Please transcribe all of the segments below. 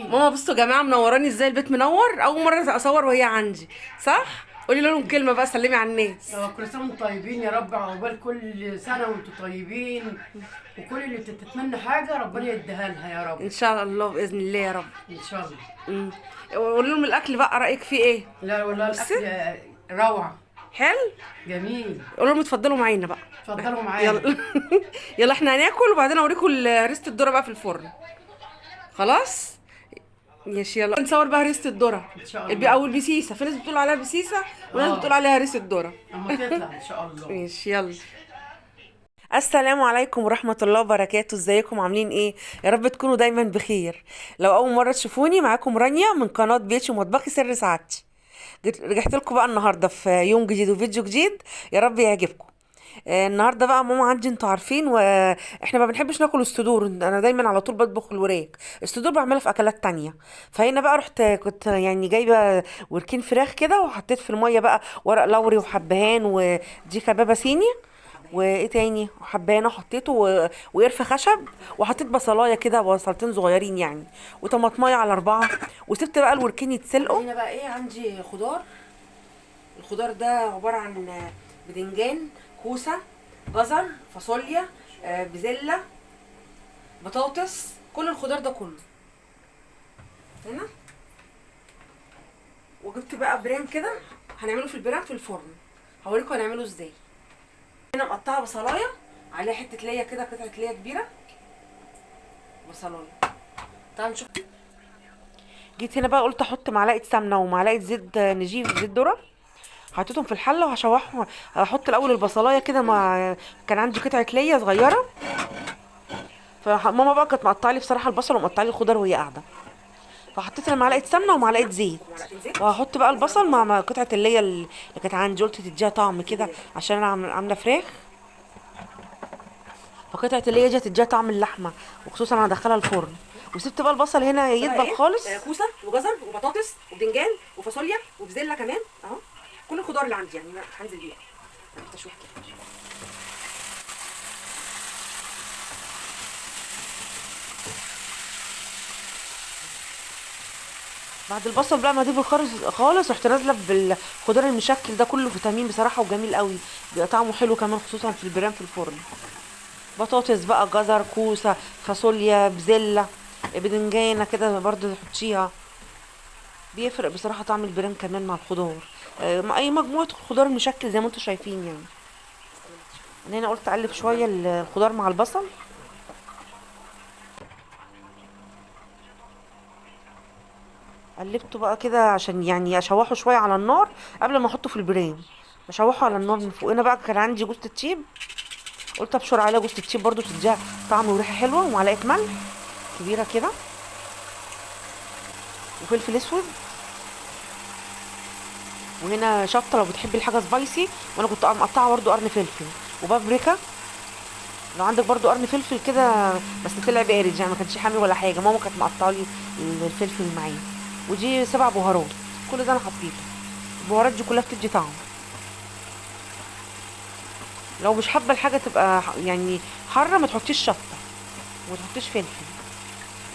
ماما بصوا يا جماعة، منوراني ازاي، البيت منور. اول مرة اصور وهي عندي، صح؟ قولي لهم كلمة بقى، سلمي على الناس. كل سنة وانتم طيبين يا رب، عقبال كل سنة وانتم طيبين، وكل اللي تتمنى حاجة ربنا يديها لها يا رب ان شاء الله، باذن الله يا رب. ان شاء الله. قولي لهم الاكل بقى، رايك فيه ايه؟ لا والله الاكل روعه، حلو جميل. قولوا لهم اتفضلوا معانا بقى، اتفضلوا معانا يلا. يلا احنا هناكل وبعدين اوريكم هريسه الذرة بقى في الفرن. خلاص ماشي، يلا نصور بقى هريسه الذرة ان شاء الله، او البسيسه. في ناس بتقول عليها بسيسه وناس بتقول عليها هريسه الذرة. اما تطلع ان شاء الله. ماشي يلا. السلام عليكم ورحمة الله وبركاته. ازيكم عاملين ايه؟ يا رب تكونوا دايما بخير. لو اول مرة تشوفوني، معاكم رانيا من قناة بيتي ومطبخي سر سعادتي. رجعت لكم بقى النهارده في يوم جديد وفيديو جديد، يا رب يعجبكم. النهارده بقى ماما عندي، انتوا عارفين واحنا ما بنحبش ناكل الصدور، انا دايما على طول بطبخ الوراك، الصدور بعملها في اكلات تانية. فهنا بقى رحت كنت يعني جايبه وركين فراخ كده، وحطيت في المية بقى ورق لوري وحبهان ودي كبابه صيني وايه تاني، وحبهانه حطيته وقرفه خشب، وحطيت بصلايه كده، بصلتين صغيرين يعني، وطماطمايه على 4، وسبت بقى الوركين يتسلقوا. هنا بقى ايه عندي خضار، الخضار ده عبارة عن بدنجان، كوسة، جزر، فاصوليا، بزله، بطاطس، كل الخضار ده كله هنا. وجبت بقى برام كده، هنعمله في البرام في الفرن، هوريكم هنعمله ازاي. هنا مقطعه بصلايه عليها حتة ليا كده، قطعه ليا كبيرة بصلايه. تعالوا نشوف. جيت هنا بقى قلت احط معلقه سمنه ومعلقة زيت نجيف، زيت ذره، حطيتهم في الحلة وهشوحهم. هحط الاول البصلايه كده، مع كان عندي قطعه ليا صغيرة، فماما بقى كانت مقطعه لي بصراحة البصل ومقطعه لي الخضار وهي قاعدة، فحطيت لها معلقه سمنه ومعلقة زيت، وهحط بقى البصل مع قطعه الليا اللي كانت عندي، قلت تديها طعم كده عشان انا عامله فراخ، فقطعه الليا دي هتديها طعم اللحمة، وخصوصا انا هدخلها الفرن. وسبت بقى البصل هنا يدبل خالص. كوسة وجزر وبطاطس وبدنجان وفاصوليا وبزله كمان اهو، كل الخضار اللي عندي يعني هنزل بيها تشويح كده. بعد البصل بقى ما دبل خالص، رحت نازله بالخضار المشكل ده كله، فيتامين بصراحة وجميل قوي، بيبقى طعمه حلو كمان خصوصا في البرام في الفرن. بطاطس بقى، جزر، كوسة، فاصوليا، بزله، بدنجانه كده برضو تحطيها، بيفرق بصراحة طعم البرام كمان مع الخضار، اي مجموعة خضار مشكل زي ما انتم شايفين يعني. انا هنا قلت اقلب شوية الخضار مع البصل. قلبته بقى كده عشان يعني اشوحه شوية على النار قبل ما احطه في البرام، بشوحه على النار من فوق. هنا بقى كان عندي جوزة الطيب، قلت ابشر عليها جوزة الطيب برضو تديها طعم وريحه حلوة، ومعلقة ملح كبيرة كده، وفلفل اسود، وهنا شطه لو بتحبي الحاجة سبايسي، وانا كنت مقطعه برضو قرن فلفل، وبابريكا لو عندك برضو قرن فلفل كده، بس طلع بارد يعني ما كانش حامي ولا حاجة، ماما كانت مقطعه لي الفلفل معايا. ودي 7 بهارات، كل ده انا حطيته، البهارات دي كلها بتدي طعم. لو مش حابة الحاجة تبقى يعني حارة ما تحطيش شطه وما تحطيش فلفل.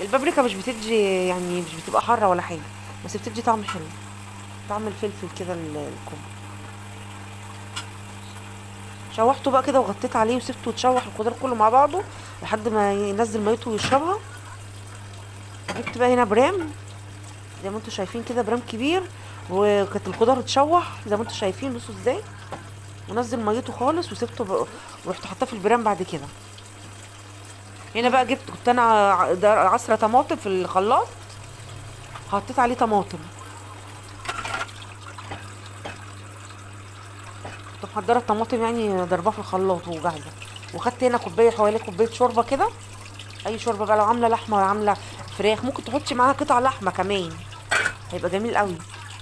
البابريكا مش بتدي يعني مش بتبقى حارة ولا حاجة، بس بتدي طعم حلو، طعم الفلفل كده الكم. شوحته بقى كده وغطيت عليه وسبته يتشوح الخضار كله مع بعضه لحد ما ينزل ميته ويشربها. جبت بقى هنا برام زي ما انتم شايفين كده، برام كبير، وكانت الخضار اتشوح زي ما انتم شايفين، بصوا ازاي، ونزل ميته خالص وسبته ورحت حطاه في البرام بعد كده. هنا بقى جبت، كنت انا عصره طماطم في الخلاط، حطيت عليه طماطم، كنت محضرة الطماطم يعني ضربها في الخلاط وجاهزة. وخدت هنا كوباية، حوالي كوباية شوربة كده، اي شوربة بقى، لو عامله لحمه ولا عامله فراخ ممكن تحطي معاها قطع لحمه كمان، هيبقى جميل قوي.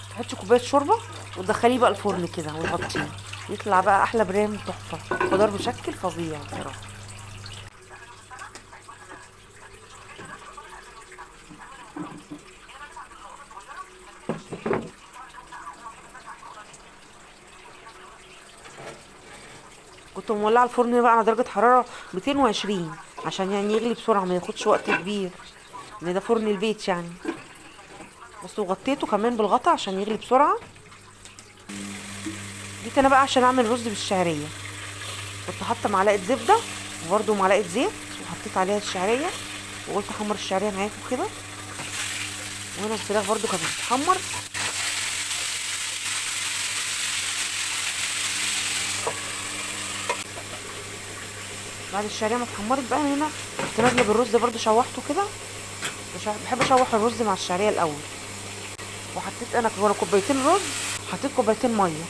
تحطي كوباية شوربة وتدخليه بقى الفرن كده وتغطيه، يطلع بقى احلى برام تحفة، خضار مشكل فظيع بصراحة. كنت مولعه الفرن بقى على درجه حرارة 220 عشان يعني يغلي بسرعة، ما ياخدش وقت كبير، لان ده فرن البيت يعني. بس، وغطيته كمان بالغطا عشان يغلي بسرعة. جيت انا بقى عشان اعمل رز بالشعريه، كنت حاطه معلقه زبدة وبرده معلقه زيت، وحطيت عليها الشعرية وقلت احمر الشعرية معاكم كده. وهنا الفراخ برده كانت بتتحمر. بعد الشعرية ما اتحمرت بقى هنا كنت نازله بالرز برده، شوحته كده. بحب اشوح الرز مع الشعرية الاول. وحطيت انا كوبايتين رز، حطيت كوبايتين مية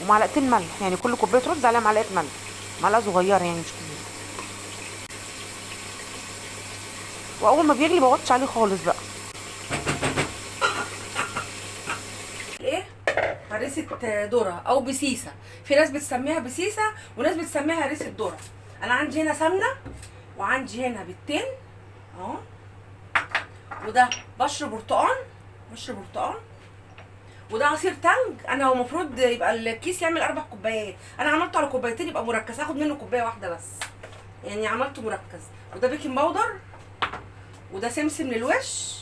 ومعلقتين ملح، يعني كل كوباية رز عليها معلقه ملح، معلقه صغيرة يعني مش كبيرة. واول ما بيغلي بوطش عليه خالص بقى. ايه هرسه ذره او بسيسه، في ناس بتسميها بسيسه وناس بتسميها هرسه ذره. انا عندي هنا سمنه، وعندي هنا بيضتين اهو، وده بشر برتقان، بشر برتقان، وده عصير تانج. انا هو المفروض يبقى الكيس يعمل 4 كوبايات، انا عملته على كوبايتين يبقى مركز، هاخد منه كوباية واحدة بس، يعني عملته مركز. وده baking powder، وده سمسم للوش،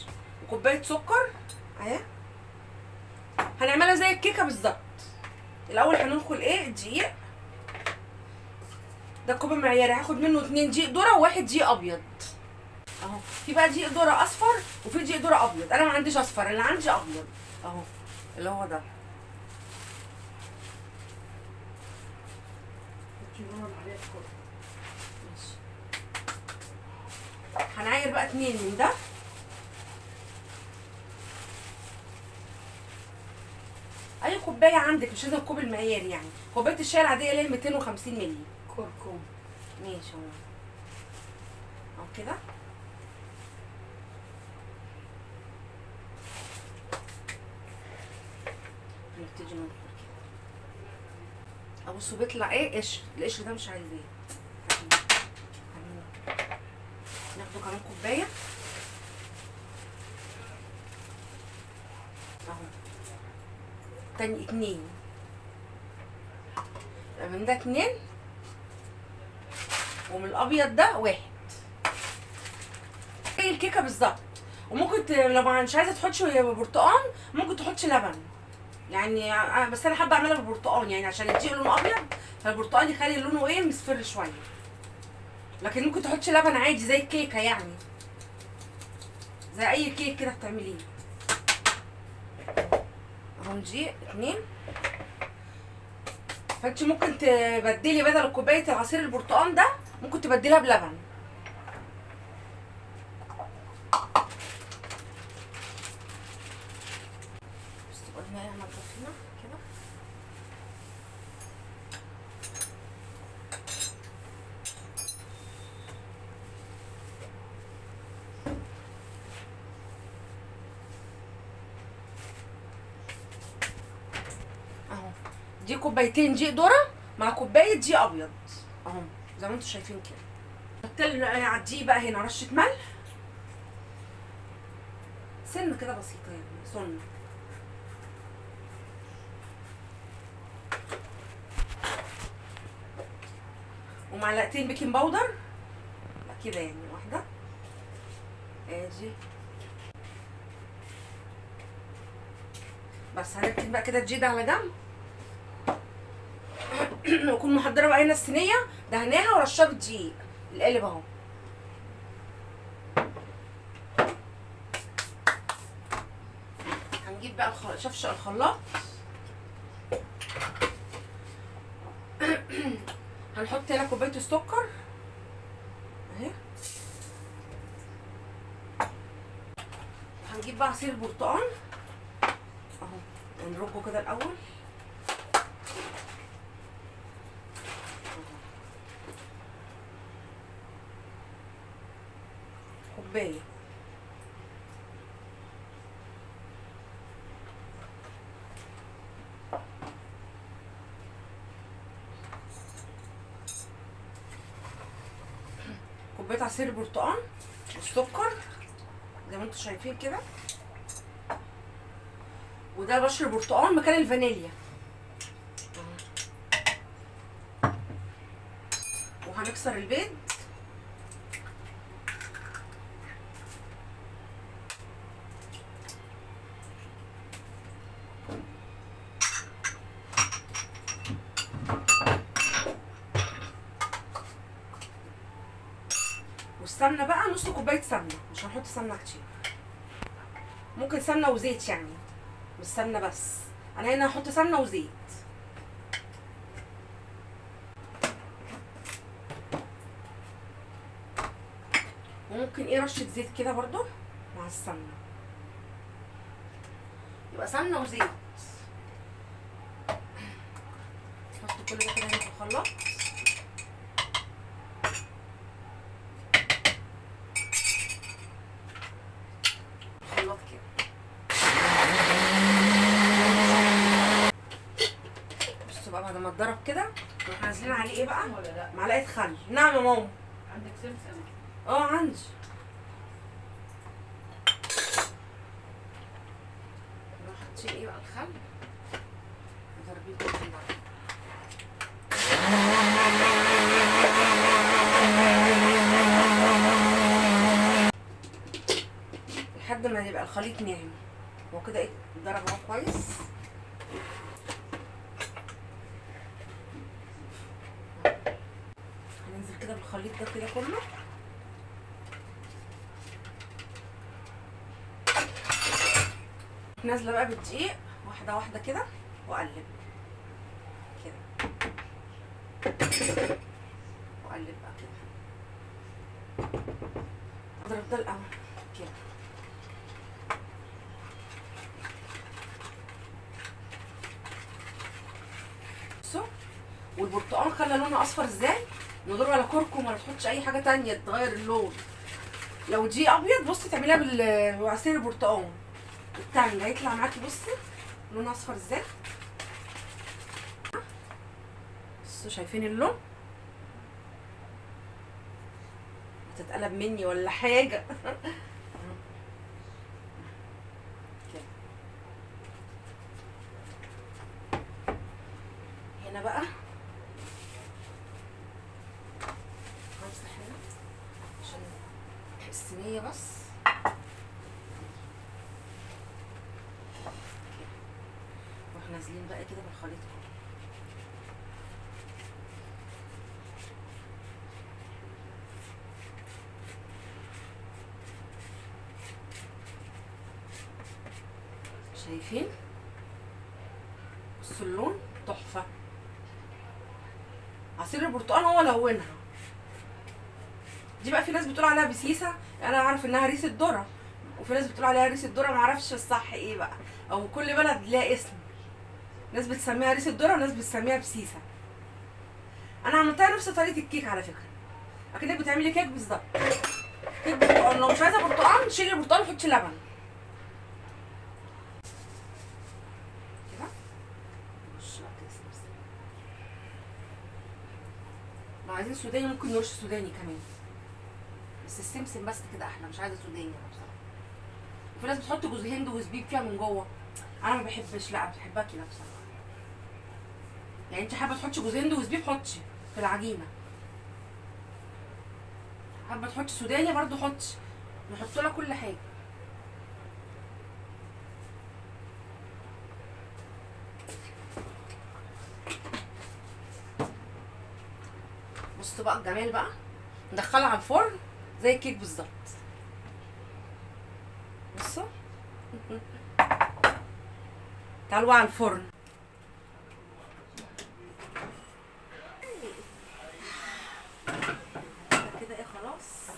وكوبايه سكر اهي. هنعملها زي الكيكه بالظبط. الاول هننخل ايه الدقيق، ده كوب معياري، هاخد منه 2 دقيق ذره وواحد دقيق ابيض اهو. في بقى دقيق ذره اصفر وفي دقيق ذره ابيض، انا ما عنديش اصفر، اللي عندي ابيض اهو اللي هو ده. ماشي، هنعاير بقى 2 من ده. اي كوباية عندك، مش لازم الكوب المعياري، يعني كوباية الشاي العادية اللي هي 250 مللي كركم. ماشي اهو اهو كده. هنبتدي ننخل كده. ابصوا بيطلع ايه قشر، القشر ده مش عايزاه، ناخده كمان كوباية اهو، تاني 2 من ده 2، ومن الابيض ده 1. زي الكيكه بالظبط. وممكن لو مش عايزه تحطش برتقان ممكن تحطش لبن يعني، بس انا حابة اعملها بالبرتقان يعني عشان الدقيق لونه ابيض، فالبرتقان يخلي لونه ايه مصفر شوية. لكن ممكن تحطش لبن عادي زي الكيكه يعني، زي اي كيك كده بتعمليه. اهو دقيق 2. فانت ممكن تبدلي بدل كوباية العصير البرتقان ده ممكن تبدلها بلبن. بس قلنا ايه هنضيف هنا كده. اهو دي كوبايتين دقيق ذره مع كوباية دقيق ابيض اهو زي ما انتم شايفين كده. حط على الدقيق بقى هنا رشه ملح، سنة كده بسيطة يعني سنة، ومعلقتين baking powder كده يعني واحدة ادي بس. هنركن بقى كده الدقيق ده على جنب. واكون محضرة بقى هنا الصينية دهناها ورشها بالدقيق القالب اهو. هنجيب بقى شفشق الخلاط. هنحط هنا كوباية السكر اهي. هنجيب بقى عصير البرتقال اهو، نرجه كده الاول. كوباية كوباية عصير البرتقال والسكر زي ما انتم شايفين كده. وده بشر برتقال مكان الفانيليا. وهنكسر البيض. السمنة بقى نص كوباية سمنه، مش هنحط سمنه كتير، ممكن سمنه وزيت يعني، مش سمنه بس. انا هنا هحط سمنه وزيت. وممكن ايه رشه زيت كده برضو مع السمنة، يبقى سمنه وزيت. نحط كل ده كده هنا في الخلاط. الخلاط كده. بصوا بقى بعد ما اتضرب كده نروح نازلين عليه ايه بقى؟ معلقه خل. نعم يا ماما. عندك سمسم؟ اه عندي. نروح حاطين ايه بقى؟ الخل. وضربين كده في النار. لحد ما يبقى الخليط ناعم. هو كده ايه اتضرب اهو كويس. هننزل كده بالخليط ده كده كله. نازله بقى بالدقيق واحدة واحدة كده، واقلب كده، واقلب بقى كده. اضرب ده الاول كده. بصوا، والبرتقال خلى لونه اصفر ازاي؟ من غير ولا كركم ولا تحطش اي حاجة تانية تغير اللون. لو دي ابيض بصي تعمليها بعصير البرتقال التاني هيطلع معاكي. بصي لونه اصفر ازاي. بصوا شايفين اللون؟ هتتقلب مني ولا حاجة. كده هنا بقى همسح هنا عشان الصينية بس. نازلين بقى كده بالخليط كله. شايفين؟ بصوا اللون تحفة. عصير البرتقال هو لونها. دي بقى في ناس بتقول عليها بسيسه، انا اعرف انها ريس الذرة، وفي ناس بتقول عليها ريس الذرة، معرفش الصح ايه بقى، او كل بلد لها اسم. ناس بتسميها ريس الذرة وناس بتسميها بسيسه. انا عملتها نفس طريقه الكيك على فكرة، اكنك بتعملي كيك بالظبط، كيك برتقال. لو مش عايزه برتقال شيلي البرتقال وحطي لبن كده. لو عايزين سوداني ممكن نرش سوداني كمان، بس السمسم بس كده احلى، مش عايزه سوداني انا بصراحة. وفي ناس بتحط جوز هند وزبيب فيها من جوه، انا ما بحبش، لا بحبها كده بصراحة. يعني انت حابة تحطي جوز هند وزبيب حطي في العجينة، حابة تحطي سوداني برضو حطي، نحط لها كل حاجة. بصوا بقى الجمال بقى، ندخلها على الفرن زي الكيك بالظبط. بصوا تعالوا على الفرن. كده ايه خلاص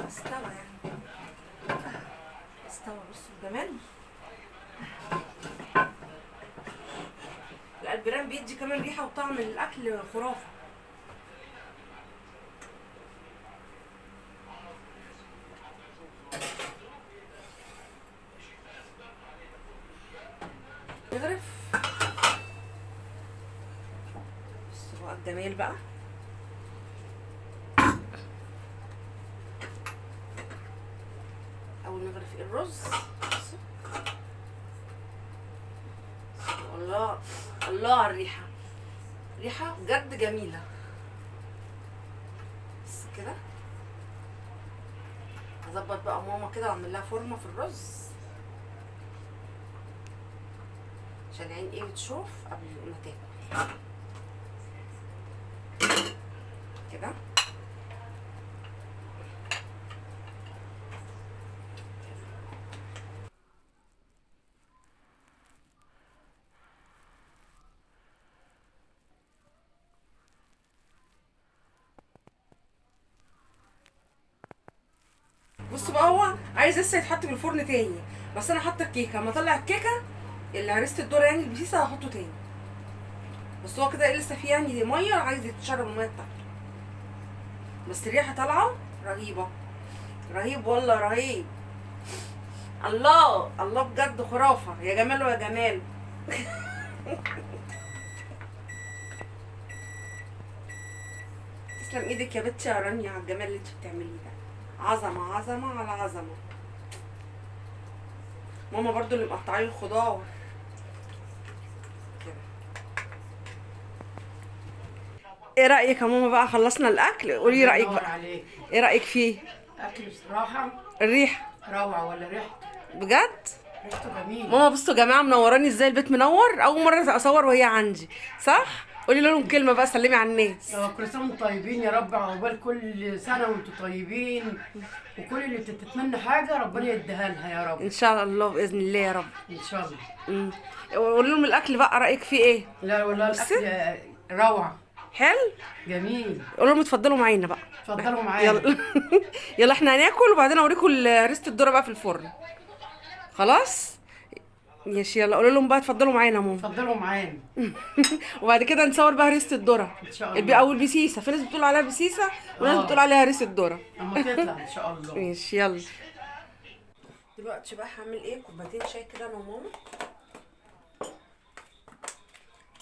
استوى يعني، استوى. بصوا الجمال. لا البرام بيدي كمان ريحه وطعم للاكل خرافه. نغرف. بصوا بقى الجمال بقى. اول نغرف الرز. الله الله على الريحة، ريحه بجد جميلة. بس كده هظبط بقى ماما كده واعمل لها فورمه في الرز عشان العين ايه بتشوف قبل ما تاكل كده. بصوا بقى هو عايز لسه يتحط في الفرن تاني، بس انا حاطه الكيكه، اما اطلع الكيكه اللي هرسه الذرة يعني البسيسه هحطه تاني. بس هو كده لسه فيه يعني مية، عايز يتشرب المية بتاعته. بس الريحة طالعه رهيبة، رهيب والله رهيب. الله الله بجد خرافه يا جمال ويا جمال. تسلم ايدك يا بنتي يا رانيا على الجمال اللي انت بتعمليه ده، عظمه عظمه على عظمه. ماما برضو اللي مقطعه لي الخضار كده. ايه رايك يا ماما بقى؟ خلصنا الاكل، قولي رايك بقى. ايه رايك فيه؟ اكل بصراحة الريحة روعه، ولا ريحته بجد ريحته جميلة. ماما بصوا يا جماعة منوراني ازاي، البيت منور، اول مرة اصور وهي عندي، صح؟ قولي لهم كلمة بقى، سلمي على الناس. كل سنة وانتم طيبين يا رب، عقبال كل سنة وانتم طيبين، وكل اللي بتتمنى حاجة ربنا يديها لها يا رب ان شاء الله، باذن الله يا رب ان شاء الله. قولي لهم الاكل بقى رايك فيه ايه؟ لا والله الاكل روعه، حلو جميل. قولوا لهم اتفضلوا معانا بقى، اتفضلوا معانا يلا. يلا احنا هناكل وبعدين اوريكم هرسه الذرة بقى في الفرن. خلاص ماشي، يلا قولوا لهم بقى اتفضلوا معانا يا ماما. اتفضلوا معانا. وبعد كده نصور بقى هرسه الذرة ان شاء الله، او البسيسه، في ناس بتقول عليها بسيسه وناس بتقول عليها هرسه الذرة اما تطلع ان شاء الله. ماشي يلا. دلوقتي بقى هعمل ايه؟ كوبايتين شاي كده انا وماما.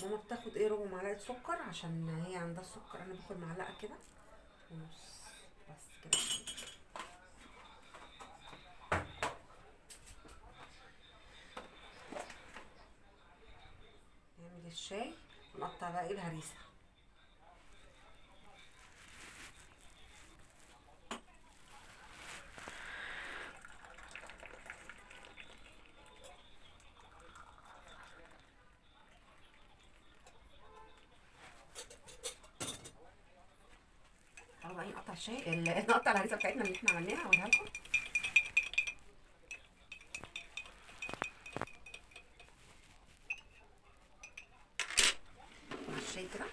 ماما بتاخد ايه؟ ربع معلقه سكر عشان هي عندها السكر، انا باخد معلقه كده ونص بس كده. نعمل الشاي ونقطع بقى ايه الهريسه. تعالوا بقى نقطع الشاي، نقطع الهريسه بتاعتنا اللي احنا عملناها، اوريها لكم. مع الشاي كده.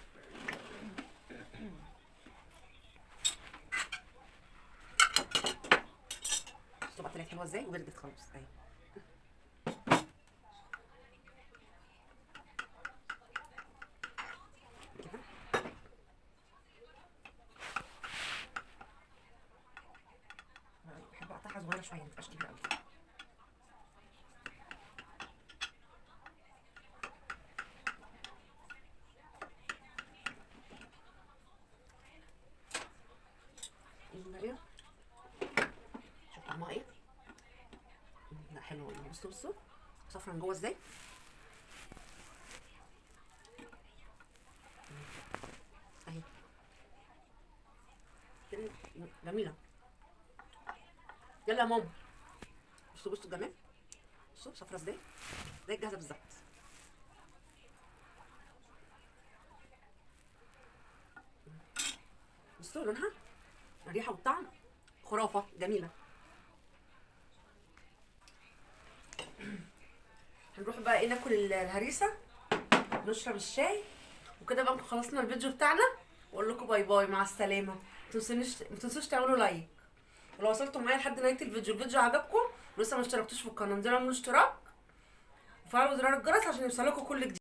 بصوا بقى طلعت حلوة ازاي وبردت خالص اهي. كده بحب اقطعها صغيرة شوية، ما تبقاش كبيرة قوي. شوف طعمها ايه. لا حلو والله. بصوا بصوا صفرا من جوه ازاي. اهي جميلة. يلا يا ماما بصوا بصوا الجمال، بصوا صفرا ازاي، زي الجاهزة بالظبط. بصوا لونها، الريحة والطعم خرافه جميلة. هنروح بقى ايه ناكل الهريسه، نشرب الشاي وكده بقى خلصنا الفيديو بتاعنا. واقول لكم bye bye، مع السلامة. ما تنسوش تعملوا like، ولو وصلتوا معايا لحد نهاية الفيديو عجبكم ولسه ما اشتركتوش في القناة، انزلوا اعملوا اشتراك وفعلوا زرار الجرس عشان يوصلكوا كل جديد.